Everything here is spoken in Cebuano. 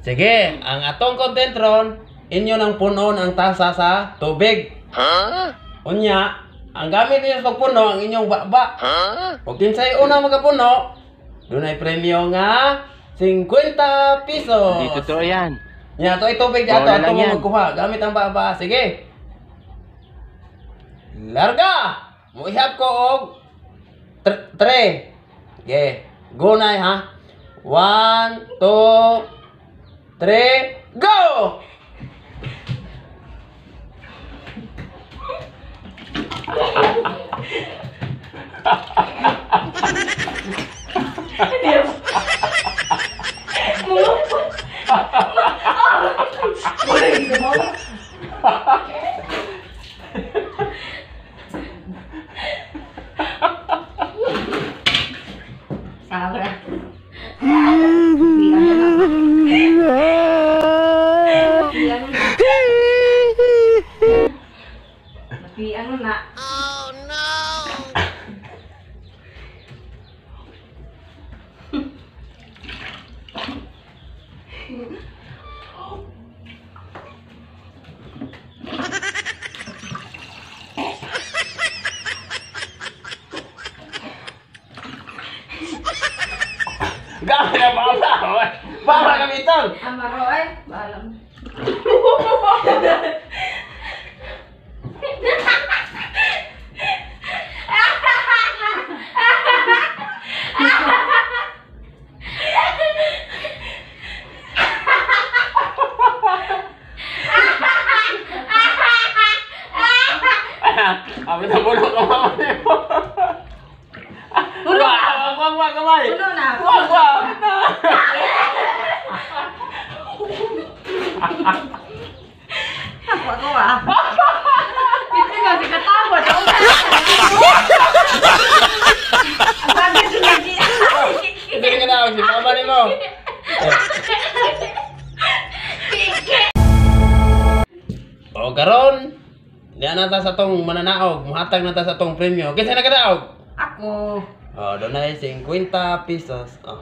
Sige, ang atong content ron, inyo nang punon ang tasa sa tubig. Unya, ang gamit ninyo sa pagpuno, ang inyong baba. O kinsay una magapuno, dunay premyo nga 50 pesos. Hindi totoo yan. Nya, to ay tubig di ato, Bola ato lang mo yan. magkuha. Gamit ang baba. Sige. Larga! Muihap ko og tre. Sige. Go na ha. 1, 2, 3, go! Sobra. Bilang na lang. Bilang na. Bilang na. Gamit ang baba! Baba gamiton! Amaro ay. Bahala mo. Abi na puno ka mama nimo. Puno na. Wag, wag, wag, kamay. Puno na. Wag, wag. Ako ako ah. Hindi ka si katawa. Ang sabi si Lagi. Hindi ka na si mama nimo. O karon, niya na ta sa tong mananaog, muhatag na ta sa tong premyo. Kinsa nakadaog? Ako. Oh, dunay 50 pesos. Oh.